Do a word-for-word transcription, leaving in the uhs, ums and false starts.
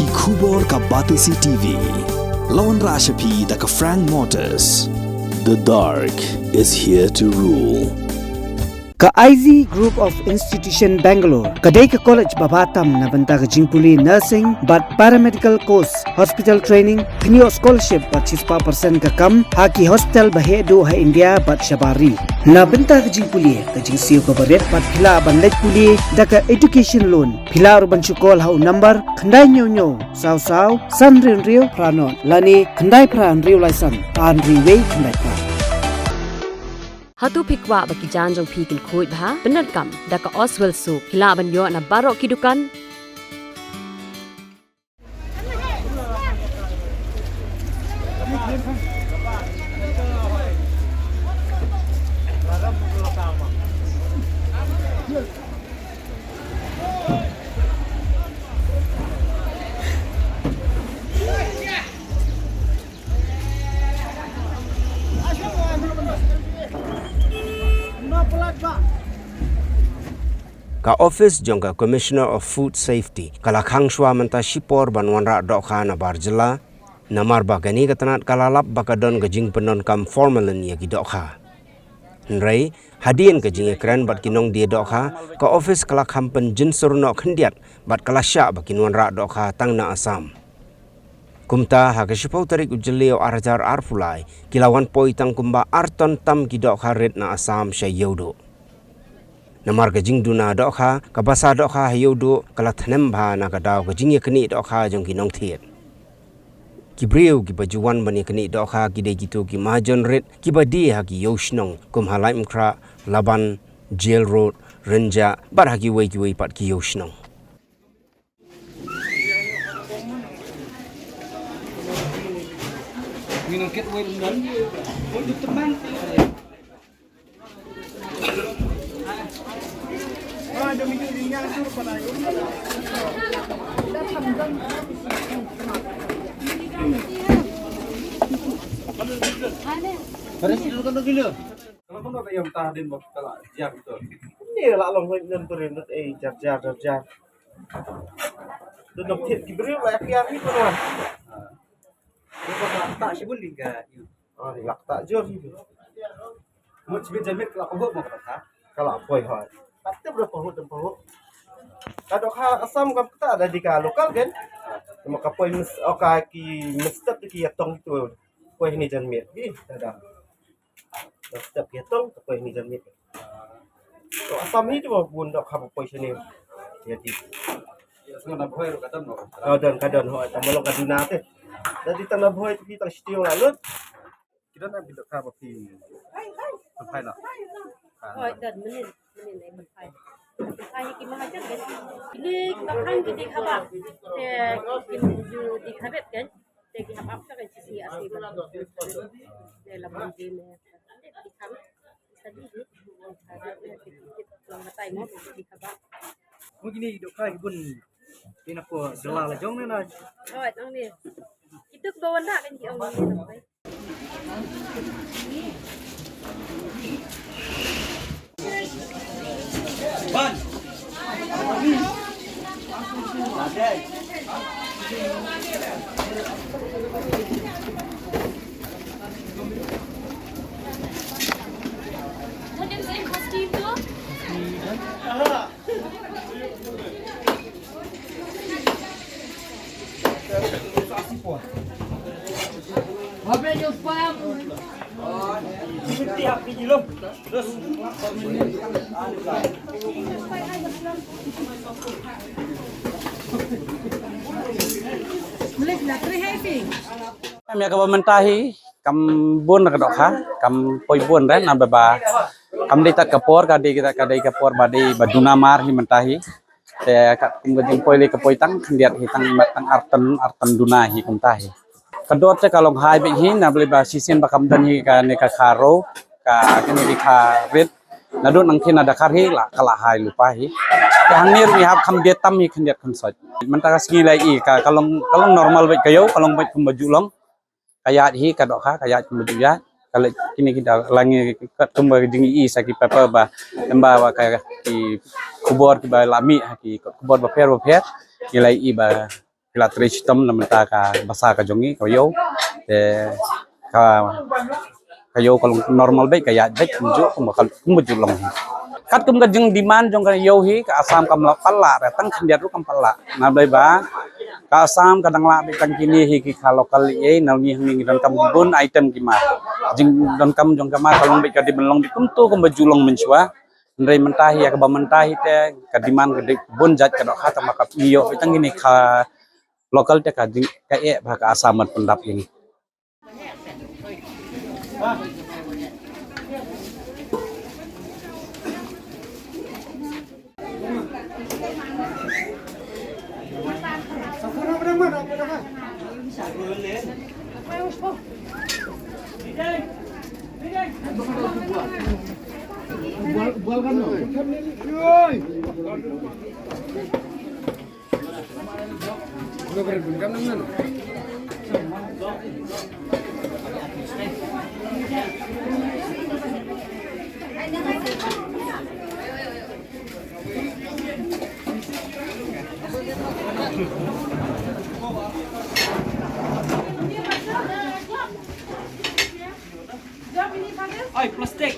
Ki khubor ka Batesi T V. La wanrah sha phi da ka Frank Motors. The dark is here to rule. Ka I Z Group of Institution Bangalore ka dei ka college ba bha tam na bynta ka jingpule nursing bad paramedical course, hospital training, pynïoh scholarship bad shispah percent ka kam ha ki hospital ba heh duh ha India bad shabar ri. Na bynta ka jingpule ka jingsiew kaba rit bad phi lah ban leit pule da ka education loan. Phi lah ruh ban shu call ha u number khyndai hynñiew hynñiew saw saw san hynriew hynriew phra nod lane khyndai phra hynriew lai san ar hynriew wei khyndai phra. Hato phi kwah ba ki jaiñ jong phi kin khuid bha? Pyndonkam da ka Oswell Soap. Phi lah ban ïoh na baroh ki dukan. Ka office jong ka Commissioner of Food Safety ka la khang shuwa mynta shipor ban wanrah dohkha na bar jylla, namar ba kane ka tnat ka la lap ba ka don ka jingpyndonkam formalin ïa ki dohkha. Hynrei hadien ka jingïakren bad ki nongdie dohkha, ka office ka la kham pynjynsur noh khyndiat bad ka la shah ba kin wanrah dohkha tang na Assam. Kumta ha ka shiphew tarik u Jylliew ar hajar arphew lai ki la wan poi tang kumba ar ton tam ki dohkha rit na Assam sha Ïewduh. Namar ka jingduna dohkha, ka basa dohkha ha Ïewduh ka la thnem bha na ka daw ka jingïaknieh dohkha jong ki nongthied. Ki briew kiba ju wan ban ïaknieh dohkha ki dei kito ki mahajon rit kiba die ha ki ïew shnong kum ha Laitumkhrah, Laban, Jail Road, Rynjah bad ha kiwei kiwei pat ki ïew shnong. Kalau kau nak bayar mentah din bos kalau jam tu. Ni lah long hoy nan tu rin eh jar jar jar jar. Tu nak thit ki briew lah akhir ni tu lah. Ni kau tak tak sibun lingga. Oh, ni lah tak jor ni. Mut sibin jamit kalau kau buat mau kata. Kalau poi hoy. Pasti berapa hut dan pahut. Ka dohkha Assam ka pynta da dei ka lokal kan. Cuma ka poi mes oh ka ki mestep ki ïatong tu. Poi hini jan miet. Ih, da da. Mestep ki ïatong ka poi hini jan miet. To Assam hi tu bun dohkha ba poi shane. Ïa ti. Ka don ka don ka don. Ka don ka don hoi tang ba long ka duna te. Da dei tang na bhoi te ki tang shitiong la lut. Ki don am ki dohkha ba phi pynphai noh? Hoi, don mynnin, mynnin ai pynphai. Pynphai ki mahajan kan. Kine ki ba khang ki dei kaba. Te ki ju dei khabet kan. Te ki hap ap ka kan sisi asi ba. Te la bun dei ne. Ki khang. Sa dei dei. Khabet ne ki ki long batai mo ki dei kaba. Mo kine ki dohkha ki bun. Kine ko jylla la jong ne na. Hoi, tang ne. Ki duk ba wan da kan ki ong ne. Ïa kaba mynta hi kam bun ka dohkha, kam poi bun re na ba ba kam dei tat ka por, ka dei ka dei ka por ba dei ba duna mar hi mynta hi. Te katkum ka jingpoi lei ka poi tang khyndiat hi tang tang ar tan ar tan duna hi kumta hi. Ka dor te ka long hai beit hi na ba lei ba shisien ba kam don hi kane ka kha ro ka kane ka kha rit. Naduh nangkien na Dakar hi la ka la hai lypa hi. Te hangne ruh ngi hap kham bieit tam hi khyndiat khynsoit. Mynta ka sngi la i ka ka long ka long normal beit ka ïew ka long beit kumba ju long. Ka ïaid hi ka dohkha ka ïaid kumba ju ïaid. Ka leit kine ki da la ngi katkum ba jing i sa ki paper ba em ba ka ki khubor kiba la mih ha ki kot khubor bapher bapher. Ngi la i ba Phi la trei shitom na mynta ka basa ka jong ngi ka ïew. Te ka ka ïew ka long normal beit, ka ïaid beit kumjuh kumba ka kumba ju long. Katkum ka jingdemand jong ka ïew hi ka Assam kam lah pat lah re, tang khyndiat ruh kam pat lah. Namar ba ka Assam ka dang lah beit tang kine hi ki kha local ei, na ngi hangne ngi donkam bun item ki mar. Jingdonkam jong ka mar ka long beit, ka dei ban long beit kumto kumba ju long mynshuwa. Hynrei mynta hi ïa kaba mynta hi te ka demand ka dei bun jait ka dohkha, tang ba ka ïoh beit tang kine kha local te ka jing ka eh ba ka Assam ban pyndap ïa ngi. Oi, plastik.